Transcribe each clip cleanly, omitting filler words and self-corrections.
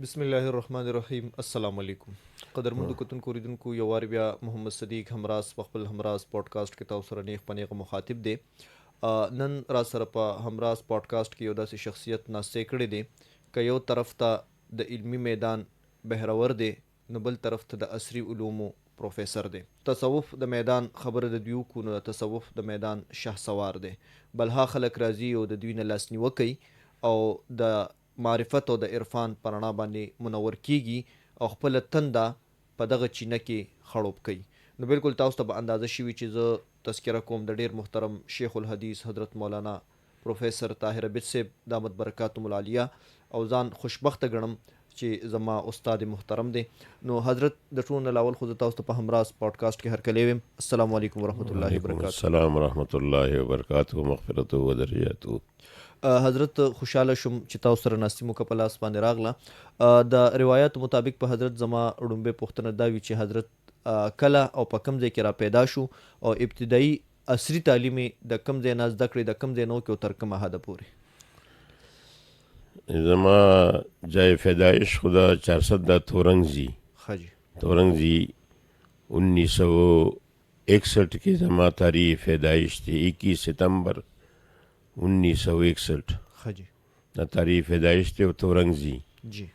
بسم الله الرحمن الرحیم. السلام علیکم قدرمندو کتونکو اوریدونکو، یو وار بیا محمد صدیق همراز په خپل همراز پودکاسټ کې تاسو سره نیغ په نیغه مخاطب دی. نن را سره په همراز پودکاسټ کې یو داسې شخصیت ناستی کړی دی که یو طرف ته د علمي میدان بهرور دی نو بل طرف ته د عصري علومو پروفیسر دی. تصوف د میدان خبره د دوی وکړو نو د تصوف د میدان شهسوار دی. بلها خلک راځي او د دوی نه لاسنیوه کوي او د معرفت او د عرفان په رڼا باندې منور کیږي او خپله تنده په دغه چینه کې خړوب کوي. نو بالکل تاسو ته به اندازه شوي چې زه تذکره کوم د ډیر محترم شیخ الحدیث حضرت مولانا پروفیسر طاهر عابد صاحب دامت برکاتهم العالیه او ځان خوشبخته ګڼم چې زما استاد محترم دی. نو حضرت د ټولو نه لاول خو زه تاسو ته په همراز پودکاسټ کې هرکلی ویم. السلام علیکم ورحمت الله وبرکاته. السلام ورحمت الله وبرکاته، مغفرته و درجاته. حضرت خوشاله شوم چې تاسو سره ناستي موقع په لاس باندې راغله. د روایاتو مطابق په حضرت زما ړومبۍ پوښتنه دا وي چې حضرت کله او په کوم ځای کې را پیدا شو او ابتدایي عصري تعلیم یې د کوم ځای نه زده کړې، د کوم ځای نه وکړې او تر کومه حده پورې؟ زما جای پیدایش خو د چارسد د تورنګزي. ښه جي. تورنګزي 1961 کې زما تاریخ پیدایش دی، 21 ستمبر 1961. ښه جي. د تاریخ پیدایش دی او تورنګزي. جي.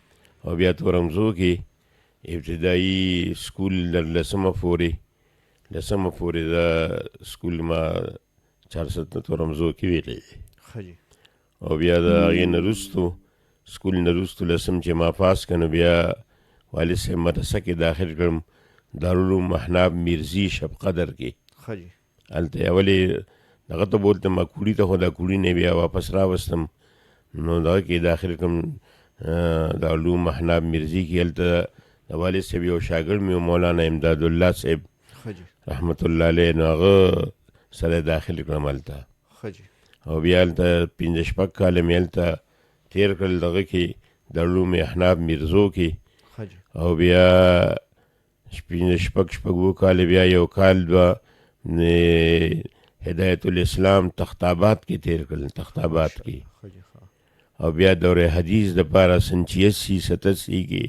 او بیا تورنګزو کې ابتدایي سکول در لسمه پورې، لسمه پورې دا سکول ما چارسد نه تورنګزو کې ویلی دی. ښه جي. او بیا د هغې نه وروستو سکول نه وروستو لسم چې ما پاس کړ نو بیا والد صاحب مدرسه کې داخل کړم، دارالعلوم احناف میرزي شب قدر کې. ښه جي. هلته یې اولې دغه ته بولتم اکوړي ته، خو د اکوړي نه بیا واپس راوستم نو دغه کې داخل کړم، دارالعلوم احناف میرزي کې. هلته د والد صاحب یو شاګرد مې و، مولانا امداد الله صاحب ښه جي. رحمت الله علیه، نو هغه سره داخل کړم هلته. ښه جي. او بیا هلته پنځه شپږ کاله مې هلته تېر کړل دغه کې دارالعلوم احناف میرزو کې. ښه جي. او بیا پنځه شپږ شپږ اووه کاله بیا یو کال دوه هدایت الاسلام تخت آباد کې تېر کړل، تخت آباد کې. ښه جي، ښه. او بیا دوره حدیث دپاره سن 86 87 کې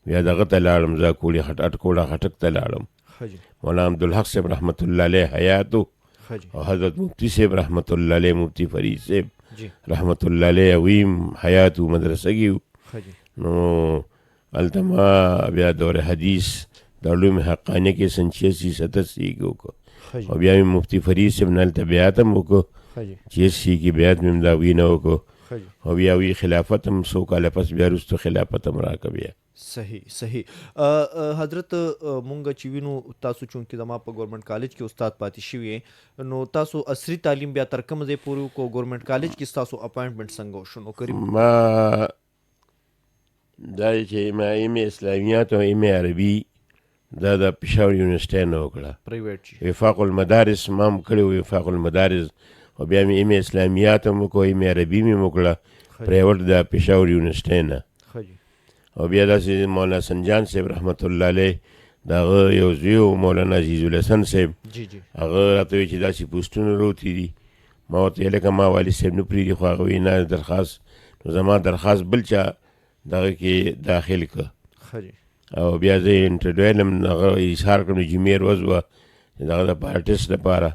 بیا دغه ته لاړم، زه کوړي اټکوړه خټک ته لاړم. ښه جي. مولانا عبدالحق صاحب رحمت الله علیه حیات و. ښه جي. او حضرت مفتی صاحب رحمت الله علیه، مفتی فرید صاحب جي. رحمت الله علیه هغوی هم حیات و، مدرسه کې و. ښه جي. نو هلته ما بیا دوره حدیث د علوم حقانیه کې سن 86 87 کې وکړو. ښه جي. او بیا مې مفتی فرید صاحب نه هلته بیعت هم وکړو. ښه جي. 86 کې بیعت مې هم د هغوی نه وکړو. ښه جي. او بیا هغوی خلافت هم څو کاله پس بیا وروسته خلافت هم راکړه بیا. صحیح، صحیح. حضرت، مونږ چې وینو تاسو چونکې زما په ګورنمنټ کالج کې استاد پاتې شوي یې، نو تاسو عصري تعلیم بیا تر کومه ځای پورې وکړو؟ ګورنمنټ کالج کې ستاسو اپوینټمنټ څنګه وشو؟ نو کریم ما دا چې ما ایم اے اسلامیات او ایم اے عربي دا د پېښور یونیورسټۍ نه وکړه. پرایویټ چې وفاق المدارس ما هم کړی و، وفاق المدارس. او بیا مې ایم اے اسلامیات هم وکړو، ایم اے عربي مې هم وکړه پرایویټ د پېښور یونیورسټۍ نه. ښه جي. او بیا داسې مولانا سنجان صاحب رحمت الله علیه د هغه یو زوی و، مولانا عزیز الحسن صاحب. جی، جی. هغه راته وویل چې داسې پوسټونه راوتي دي. ما ورته ویل لکه ما والد صاحب نه پرېږدي، خو هغه ویل نه درخواست. نو زما درخواست بل چا دغه کې داخل کړ. ښه جي. او بیا زه یې انټرویو یم، هغه ایثار کړم، جمعې ورځ وه دغه دپاره ټسټ دپاره.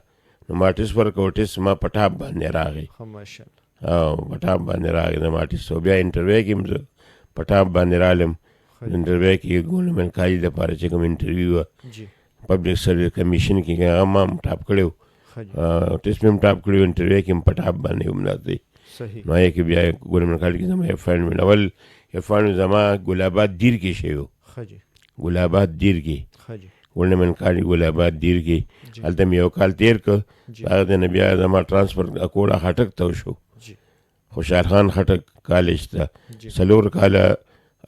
نو ما ټسټ ورکړ، ټسټ ما په ټاپ باندې راغی. ښه، ماشاءالله. او په ټاپ باندې راغی زما ټسټ. او بیا انټرویو کې هم زه په ټاپ باندې رالم. ښه جي. انټرویو کې ګورنمنټ کالج دپاره چې کوم انټرویو وه، جي. پبلک سروس کمیشن کې هغه ما هم ټاپ کړی و. ښه جي. ټسټ مې هم ټاپ کړی و، انټرویو کې هم په ټاپ باندې وم داسې. صحیح. نو هغې کې بیا ګورنمنټ کالج کې زما اپوینټمنټ، اول اپوینټمنټ زما ګل آباد دیر کې شوی و. ښه جي. ګل آباد دیر کې. ښه جي. ګورنمنټ کالج ګل آباد دیر کې. جي. هلته مې یو کال تېر کړ. جي. هغه ځای نه بیا زما ټرانسفر اکوړه خټک ته وشو. جي. خوشحال خان خټک کالج ته. جي. څلور کاله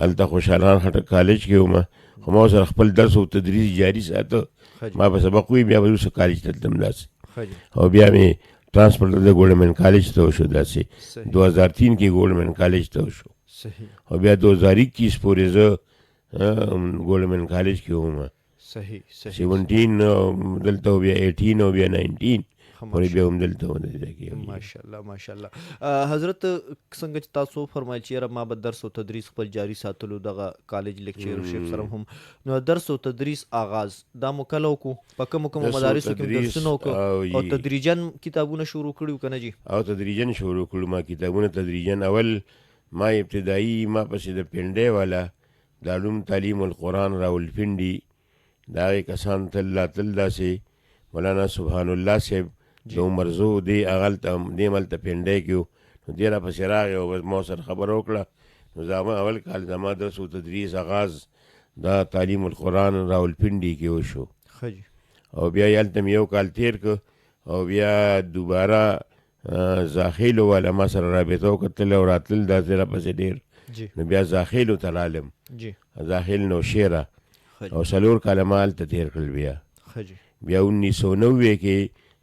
هلته خوشحال خان خټک کالج کې وم. خو ما ورسره خپل درس او تدریس جاري ساته. ښه جي. ما به سبق ووایي، بیا به وروسته کالج ته تلم داسې. ښه جي. او بیا مې ټرانسفر د ګورنمنټ کالج ته وشو داسې. صحیح. 2003 کې ګورنمنټ کالج ته وشو. صحیح. او بیا 2021 پورې زه ګورنمنټ کالج کې وم. صحیح، صحیح. 17 دلته او بیا 18 او بیا 19. پورې بیا هم دلته و دې ځای کې. ماشاءالله ماشاءالله. حضرت څنګه چې تاسو فرمایل چې یاره ما به درس او تدریس خپل جاری ساتلو دغه کالج لیکچرشپ سره هم، نو درس او تدریس آغاز دا مو کله وکړو؟ په کومو کومو مدارسو کې درسونه وکړو او تدریجا کتابونه شروع کړي که نه جي؟ او تدریجا شروع کړو ما کتابونه تدریجا. اول ما ابتدایي ما پسې د پنډۍ والا د علوم تعلیم القرآن راولپنډي د هغې کسان تل راتلل، داسې مولانا سبحان الله صاحب د عمرزو دی هغلته دی هلته پنډۍ کې و، نو دی راپسې راغی او بس ما سره خبره وکړه. نو زما اول کال زما درس و تدریس آغاز د تعلیم القرآن راولپنډي کې وشو. او بیا یې هلته مې یو کال تېر کړ او بیا دوباره زاخیلو والا ما سره رابطه وکړه، تلل او راتلل داسې راپسې ډېر. نو بیا زاخیلو ته رالم، زاخیل نوشېره، او 4 کاله ما هلته تېر کړل. بیا بیا 1990 کې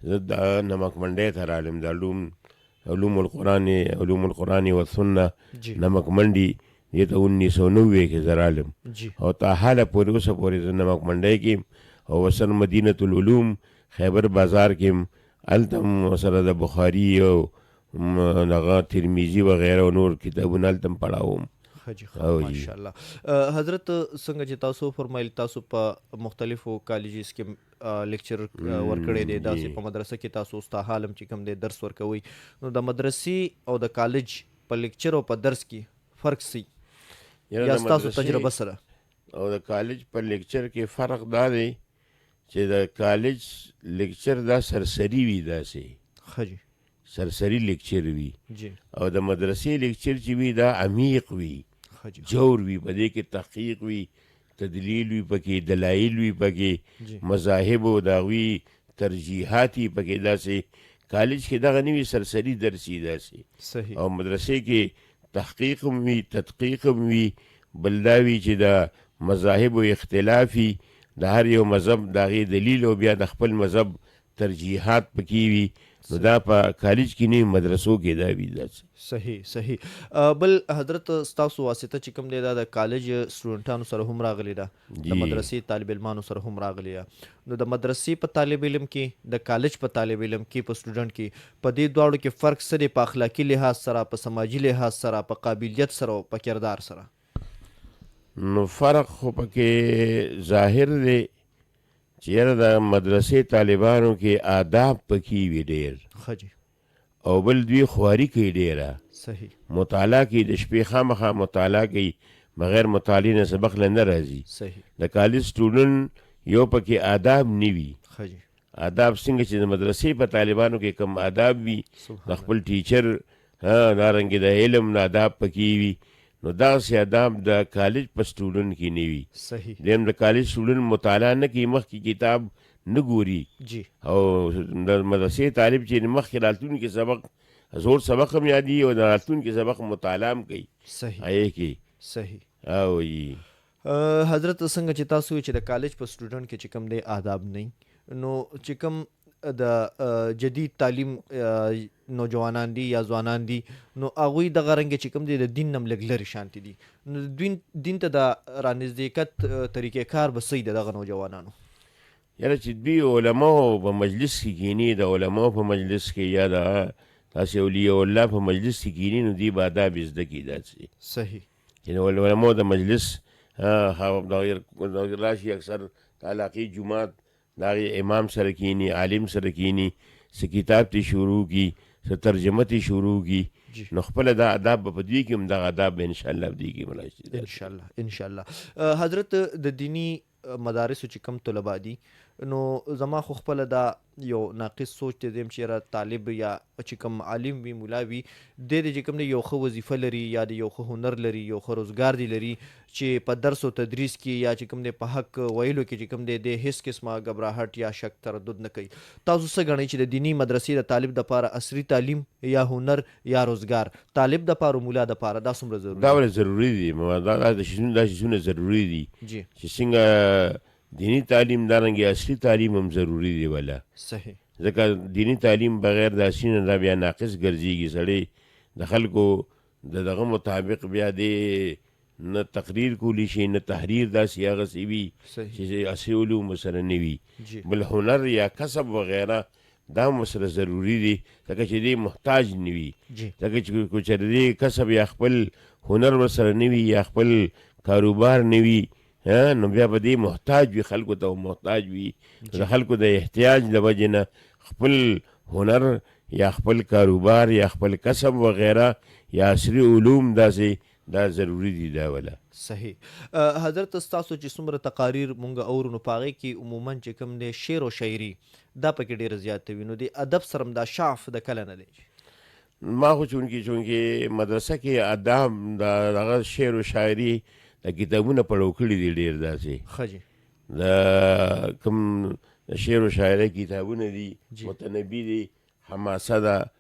زه د نمک منډۍ ته رالم، د علوم القرآن، علوم القرآن والسنة نمک منډي دې ته 1990 کې زه رالم او تا حاله پورې اوسه پورې زه نمک منډۍ کې یم او ورسره مدینة العلوم خیبر بازار کې یم، هلته هم ورسره د بخاري او دغه ترمیزي وغیره او نور کتابونه هلته هم پړاوم. ماشاءالله. حضرت څنګه چې تاسو فرمایل تاسو په مختلفو کالجز کې لیکچر ورکړی دی، داسې په مدرسه کې تاسو اوس تا حال هم چې کوم دی درس ورکوئ، نو د مدرسې او د کالج په لیکچر او په درس کې فرق څه یا ستاسو تجربه سره؟ او د کالج په لیکچر کې فرق دا دی چې د کالج لیکچر دا سرسري وي، داسې سرسري لیکچر وي، او د مدرسې لیکچر چې وي دا عمیق وي، جور وي، په دې کې تحقیق وي، تدلیل وي پکې، دلایل وي پکې، مذاهب او د هغوی ترجیحات وي پکې. داسې کالج کې دغه نه وي، سرسري درس وي داسې. او مدرسې کې تحقیق هم وي، تدقیق هم وي، بل دا وي چې د مذاهبو اختلاف وي، د هر یو مذهب د هغې دلیل او بیا د خپل مذهب ترجیحات پکې وي. نو دا په کالج کې نه، مدرسو کې دا وي داسې. صحیح صحیح. بل حضرت ستاسو واسطه چې کوم دی دا د کالج سټوډنټانو سره هم راغلې ده، د مدرسې طالب علمانو سره هم راغلې ده، نو د مدرسې په طالب علم کې، د کالج په طالب علم کې، په سټوډنټ کې، په دې دواړو کې فرق څه دی په اخلاقي لحاظ سره، په سماجي لحاظ سره، په قابلیت سره او په کردار سره؟ نو فرق خو پکې ظاهر دی چې یاره د مدرسې طالبانو کې آداب پکې وي ډېر، او بل دوی خواري کوي ډېره، مطالعه کوي، د شپې خامخا مطالعه کوي، بغیر مطالعې نه سبق له نه راځي. د کالج سټوډنټ یو پکې آداب نه وي. آداب څنګه چې د مدرسې په طالبانو کې کوم آداب وي، د خپل ټیچر دارنګې د علم نه آداب پکې وي، نو دغسې آداب د کالج په سټوډنټ کې نه وي. دویم د کالج سټوډنټ مطالعه نه کوي، مخکې کتاب نه ګوري، او د مدرسې طالب چې مخکې راتلونکي سبق زوړ سبق هم یادي او د راتلونکي سبق مطالعه هم کوي. هغې کې. او حضرت څنګه چې تاسو چې د کالج په سټوډنټ کې چې کوم دی آداب نه، نو چې کوم د جدید تعلیم نوجوانان دي یا ځوانان دي، نو هغوی دغه رنګ چې کوم دی د دین نه هم لږ لرې شانتې دي، نو دین ته د رانږدېکت طریقې کار به څه وي د دغه نوجوانانو؟ یاره چې دوی علماو په مجلس کې کښېني، د علماو په مجلس کې یا د داسې اولیاء الله په مجلس کې کښېني، نو دوی به آداب زده کړي داسې. چې د علماو د مجلس، راشي اکثر د علاقې جومات د هغې امام سره کښېني، عالم سره کښېني، څه کتاب ترې شروع کړي، څه ترجمه ترې شروع کړي، نو خپله دا آداب به په دوی کې هم دغه آداب به انشاءالله په دوی کې هم راشي. انشاءالله انشاءالله. حضرت د دیني مدارسو چې کوم طلبا دي، نو زما خو خپله دا یو ناقص سوچ دی زم چې یاره طالب یا چې کوم عالم وي، مولا وي، دی دې چې کوم دی یو ښه وظیفه لري یا دی یو ښه هنر لري، یو ښه روزګار دی لري، چې په درس او تدریس کې یا چې کوم دی په حق ویلو کې چې کوم دی دی هیڅ قسمه ګبراهټ یا شک تردد نه کوي. تاسو څه ګڼئ چې د دیني مدرسې د طالب دپاره عصري تعلیم یا هنر یا روزګار طالب دپاره او مولا دپاره دا څومره ضروري دا ولې ضروري دي؟ دا شیزونه ضروري دي چې څنګه دیني تعلیم دارنګې عصري تعلیم هم ضروري دی ولا. ځکه دیني تعلیم بغیر د عصري نه دا بیا ناقص ګرځېږي، سړی د خلکو د دغه مطابق بیا دی نه تقریر کولی شي، نه تحریر داسې هغسې وي چې عصري علوم ورسره نه وي. بل هنر یا کسب وغیره دا هم ورسره ضروري دي، ځکه چې دی محتاج نه وي، ځکه چې که چېرې دی کسب یا خپل هنر ورسره نه وي یا خپل کاروبار نه وي، نو بیا به دی محتاج وي، خلکو ته محتاج وي. د خلکو د احتیاج له وجې نه خپل هنر یا خپل کاروبار یا خپل کسب وغیره یا عصري علوم داسې دا ضروري دي دا ولا. صحیح. حضرت ستاسو چې څومره تقاریر مونږ اورو نو په هغې کې عموما چې کوم دی شعر او شاعري دا پکې ډېره زیاته وي، نو د ادب سره هم دا شعف د کله نه دی؟ ما خو چونکې مدرسه کې ادب د دغه شعر او شاعري د کتابونه پړو کړي دي ډېر داسې. ښه جي. د کوم شعر او شاعري کتابونه دي، متنبي دي، حماسه ده،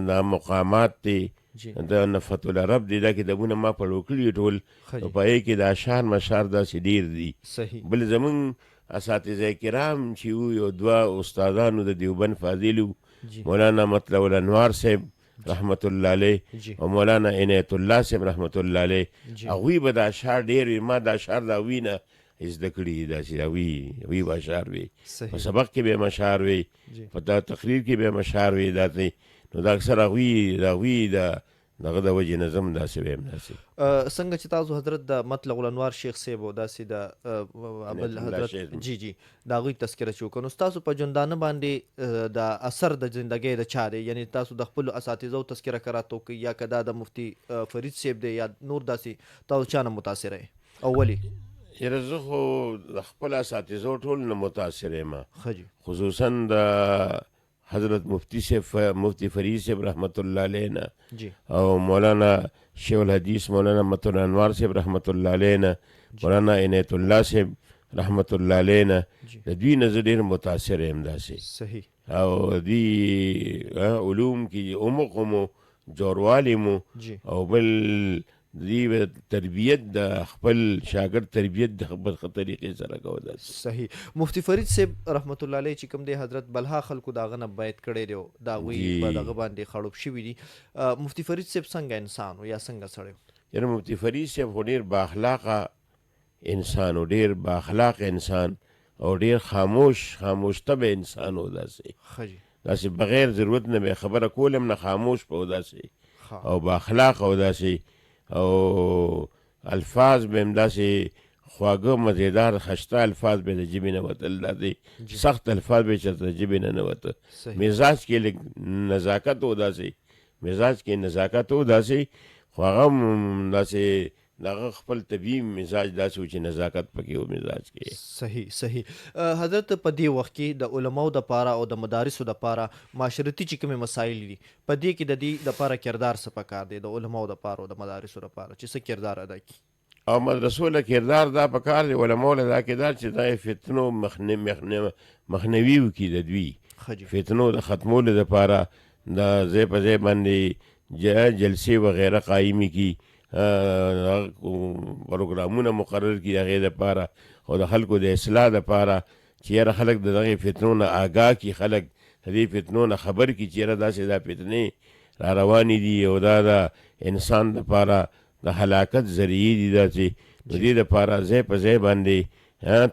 دا مقامات دي، د نفحة العرب دي، دا کتابونه ما پړو کړي ټول. په هغې کې د اشعار مشعار داسې ډېر دي. بل زمونږ اساتذه کرام چې وو، یو دوه استادانو د دیوبند فاضل وو، مولانا مطلع الانوار صاحب رحمت الله علیه او مولانا عنایت الله صاحب رحمت الله علیه، هغوی به دا اشعار ډېر وي. ما دا اشعار د هغوی نه زده کړي دي، داسې هغوی به اشعار وي، په سبق کې به هم اشعار وي، په تقریر کې به هم اشعار وي. داسې نو دا اکثر هغوی د هغوی د دغه د وجې نه زه هم داسې وایم داسې. څنګه چې تاسو حضرت د مطلع الانوار شیخ صاحب او داسې د ابل حضرت جی جی د هغوی تذکره چې وکړو، نو ستاسو په ژوندانه باندې د اثر د زندګۍ د چا دی؟ یعنی تاسو د خپلو اساتذو تذکره که راته وکړئ، یا که دا د مفتي فرید صاحب دی یا نور داسې، تاسو چا نه متاثره یئ او ولې؟ یاره زه خو د خپل اساتذو ټول نه متاثر یم، ښه جي. خصوصا د حضرت مفتی صاحب مفتی فرید صاحب رحمت الله علیه نه، او مولانا شیخ الحدیث مولانا مطلع الانوار صاحب رحمت الله علیه نه، مولانا عنایت الله صاحب رحمت الله علیه نه، د دوی نه زه ډېر متاثر یم داسې. او دوی علوم کې عمق مو، جوروالی مو، او بل دوی تربیت د خپل شاګرد تربیت د خپل ښه طریقې سره کوو داسې. صحیح. مفتی فرید صاحب رحمت الله علیه چې کوم دی حضرت بلها خلکو د هغه نه بیعت کړی دی او د هغوی په دغه باندې خړوب شوي دي. مفتی فرید صاحب څنګه انسان و یا څنګه سړی و؟ یاره مفتی فرید صاحب خو ډېر بااخلاقه انسان و، ډېر بااخلاقه انسان او ډېر خاموش طبع انسان و داسې. ښه جي. داسې بغیر ضرورت نه به یې خبره کوله هم نه، خاموش به و داسې او بااخلاقه و داسې، او الفاظ به هم داسې خواږه مزیدار خشته الفاظ به د ژبې نه وتل، داسې سخت الفاظ به چېرته د ژبې نه نه وته. مزاج کې لږ نزاکت و داسې، مزاج کې نزاکت و داسې، خو هغه هم داسې د هغه خپل طبیعي مزاج داسې و چې نزاکت پکې و مزاج کې. صحیح صحیح. حضرت په دې وخت کې د علماو دپاره او د مدارسو دپاره معاشرتي چې کومې مسایل دي په دې کې د دې دپاره کردار څه پکار دی، د علماو دپاره او د مدارسو دپاره چې څه کردار ادا کړي؟ او مدرسو له کردار دا پکار دی، علماو له دا کردار چې دا فتنو مخنیوي وکړي، د دوی فتنو د ختمولو دپاره د ځای په ځای باندې جلسې وغیره قایمې کړي، پروګرامونه مقرر کړي هغې دپاره، او د خلکو د اصلاح دپاره چې یاره خلک د دغې فتنو نه آګاه کړي، خلک د دې فتنو نه خبر کړي چې یاره داسې دا فتنې را روانې دي او دا د انسان دپاره د هلاکت ذریعې دي داسې. نو دې دپاره ځای په ځای باندې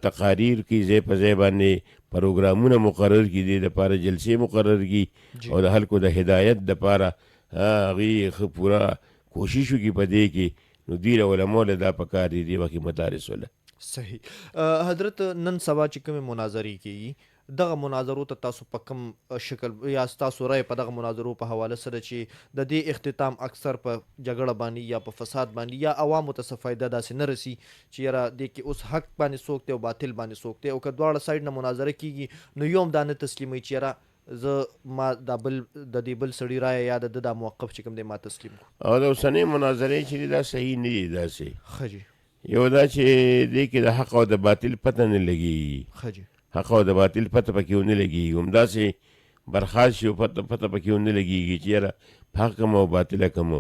تقاریر کړي، ځای په ځای باندې پروګرامونه مقرر کړي، دې دپاره جلسې مقرر کړي او د خلکو د هدایت دپاره هغوی ښه پوره کوشش وکړي په دې کې. نو دوی له علماو له دا پکار دي دې وخت کې مدارسو له. صحیح. حضرت نن سبا چې کومې مناظرې کېږي دغه مناظرو ته تاسو په کوم شکل یا ستاسو رأی په دغه مناظرو په حواله سره چې د دې اختتام اکثر په جګړه باندې یا په فساد باندې یا عوامو ته څه فایده داسې نه رسي چې یاره دې کې اوس حق باندې څوک دی او باطل باندې څوک دی، او که دواړه سایډ نه مناظره کېږي نو یو هم دا نه تسلیموي چې یاره زه ما دا بل د دې بل سړي رایه یا د ده دا موقف چې کوم دی ما تسلیم کړو؟ او د اوسنۍ مناظرې چې دي دا صحیح نه دي داسې. ښه جي. یو دا چې دې کې د حق او د باطل پته نه لګېږي. ښه جي. حق او د باطل پته پکې ونه لګېږي، همداسې برخاست شي او پته پکې ونه لګېږي چې یاره په حق کوم او باطله کوم.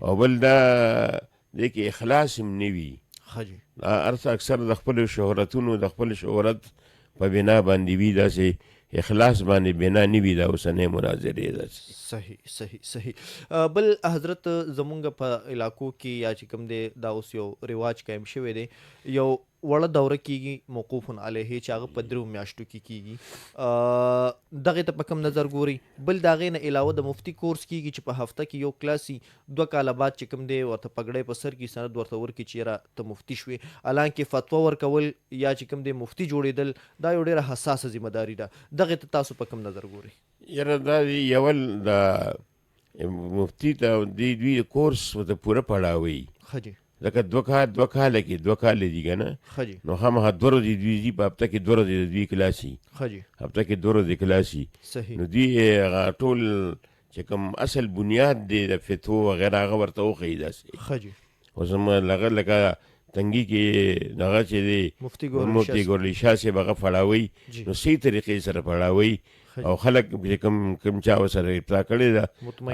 او بل دا دې کې اخلاص هم نه وي. ښه جي. دا هر څه اکثر د خپلو شهرتونو د خپل شهرت په بنا باندې وي، داسې اخلاص باندې بنا نه وي دا اوسنۍ مناظرې داسې. صحیح صحیح صحیح. بل حضرت زمونږ په علاقو کې یا چې کوم دی دا اوس یو رواج قایم شوی دی، یو وړه دوره کیږي موقوف علیه چې هغه په دریو میاشتو کې کیږي، دغه ته په کوم نظر ګوري؟ بل د هغې نه علاوه د مفتي کورس کیږي چې په هفته کې یو کلاسي، 2 کاله بعد چې کوم دی ورته پګړۍ په سر کې سند ورته ورکړي چې یاره ته مفتي شوې. حالانکه فتوا ورکول یا چې کوم دی مفتي جوړېدل دا یو ډېره حساسه ذمه داري ده، دغه ته تاسو په کوم نظر ګورئ؟ یاره دا یول د مفتي ته د دوی کورس ورته پوره پړاوي. ښه جي. ځکه 2 کال 2 کاله کې 2 کاله دي که نه؟ ښه جي. نو خامخا 2 ورځې دوی ځي، په هفته کې 2 ورځې د دوی کلاسي. ښه جي. هفته کې 2 ورځې کلاسي. نو دوی هغه ټول چې کوم اصل بنیاد دی د فتو وغیره هغه ورته وښیي داسې. ښه جي. اوس هم هغه لکه تنګي کې دغه چې دی مفتي ګورلي مفتي ګورلي شاه صاحب هغه پړاوي، نو صحیح طریقې سره پړاوي او خلک چې کوم چا ورسره ابتدا کړې ده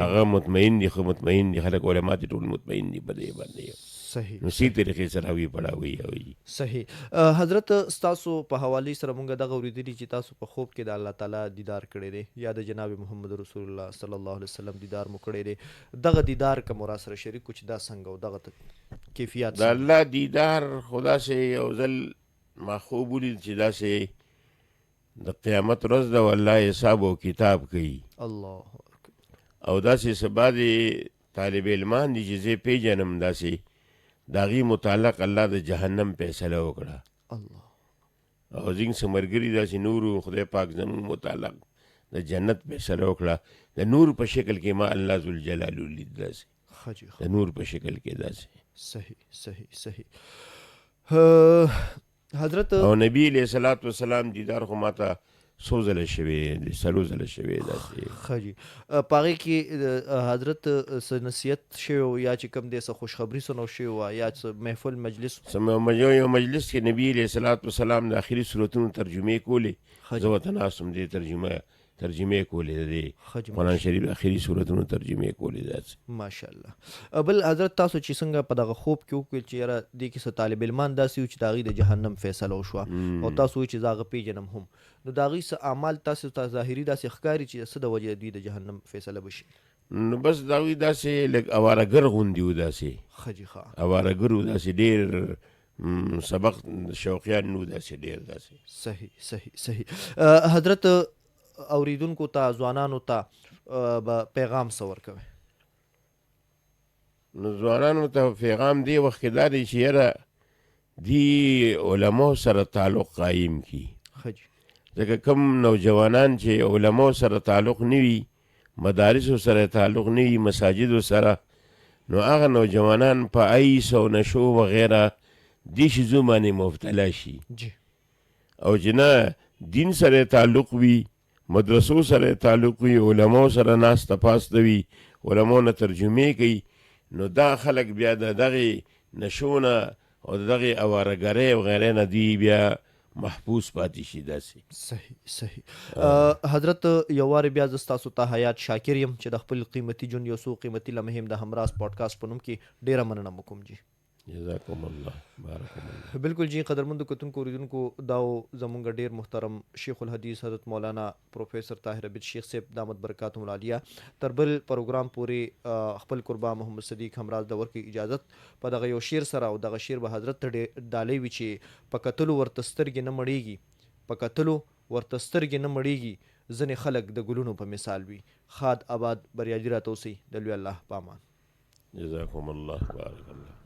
هغه مطمئن دي، خو مطمئن دي خلک، علما دي ټول مطمئن دي په دې باندې. نو صحیح طریقې سره هغوی پړاوي او صحیح. حضرت ستاسو په حوالې سره مونږ دغه اورېدلي چې تاسو په خوب کې د الله تعالی دیدار کړی دی یا د جناب محمد رسول الله صلی الله علیه وسلم دیدار مو کړی دی، دغه دیدار که مو راسره شریک کړو چې دا څنګه او دغه کیفیت؟ د الله دیدار خو داسې یو ځل ما خوب ولید چې داسې د قیامت ورځ ده او الله حساب او کتاب کوي. الله اکبر. او داسې څه بعضې طالب علمان دي چې زه پېژنم، داسې د هغې متعلق الله د جهنم فیصله وکړه. الله. او ځینې څه ملګري داسې نورو خدای پاک زموږ متعلق د جنت فیصله وکړه. د نور په شکل کې ما الله ذوالجلال ولید داسې. ښه جي. د نور په شکل کې داسې. صحیح صحیح صحیح حضرت او نبی علیہ الصلوۃ والسلام دیدار خو ماته څو ځله شوی دی، څلور ځله شوی داسې. ښه جي. په هغې کې حضرت څه نصیحت شوی و یا چې کوم دی څه خوشخبري څه نو شوی وه یا څه محفل مجلس؟ څه یو مجلس کې نبی علیہ الصلوۃ والسلام د آخري سورتونو ترجمې کولې، زه ورته ناست وم، دې ترجمې کولې، د دې قرآن شریف آخري سورتونو ترجمې کولې داسې. ماشاءالله. بل حضرت تاسو چې څنګه په دغه خوب کې وکړل چې یاره دې کې څه طالب علمان داسې وو چې د هغوی د جهنم فیصله وشوه او تاسو وایئ چې زه هغه پېژنم هم، نو د هغوی څه اعمال تاسو ته ظاهري داسې ښکاري چې څه د وجې د دوی د جهنم فیصله به شي؟ نو بس د هغوی داسې لږ اوارهګر غوندې وو داسې. ښه جي ښه. اوارهګر وو داسې، ډېر سبق شوقیان نو داسې ډېر داسې. صحیح صحیح صحیح. حضرت اوریدونکو ته، ځوانانو ته به پیغام څه ورکوي؟ نو ځوانانو ته پیغام دی وخت کې دا دی چې یاره دی علماو سره تعلق قایم کی. ښه جي. ځکه کوم نوجوانان چې علماو سره تعلق نه وي، مدارسو سره تعلق نه وي، مساجدو سره، نو هغه نوجوانان په ایس او نشو وغیره دې شیزو باندې مبتلا شي. او چې نه دین سره تعلق وي، مدرسو سره تعلق وي، علماو سره ناسته پاسته وي، علماو نه ترجمې کوي، نو دا خلک بیا د دغې نشو نه او د دغې اوارهګرۍ وغیره نه دوی بیا محفوظ پاتې شي داسې. صحیح صحیح. حضرت یو وار بیا زه ستاسو ته حیات شاکر یم چې د خپل قیمتي ژوند یو څو قیمتي لمحې د همراز پودکاسټ په نوم کې. ډیره مننه مو کوم جی. جزاکم الله، بارک الله. بالکل جی. قدرمند کتونکو، اوریدونکو، دا زمونږ ډیر محترم شیخ الحدیث حضرت مولانا پروفیسور طاهر عبید شیخ صاحب دامت برکاتهم العالیه. تر بل پروګرام پورې خپل قربا محمد صدیق همراز د ورکې اجازت په دغه یو شعر سره، او دغه شعر به حضرت ته ډالۍ وي چې په کتلو ورته سترګې نه مړیږي، په کتلو ورته سترګې نه مړیږي، ځینې خلک د ګلونو په مثال وي. ښاد، آباد، بریالي راته اوسئ. د لوی الله په امان. جزاکم الله، بارک الله.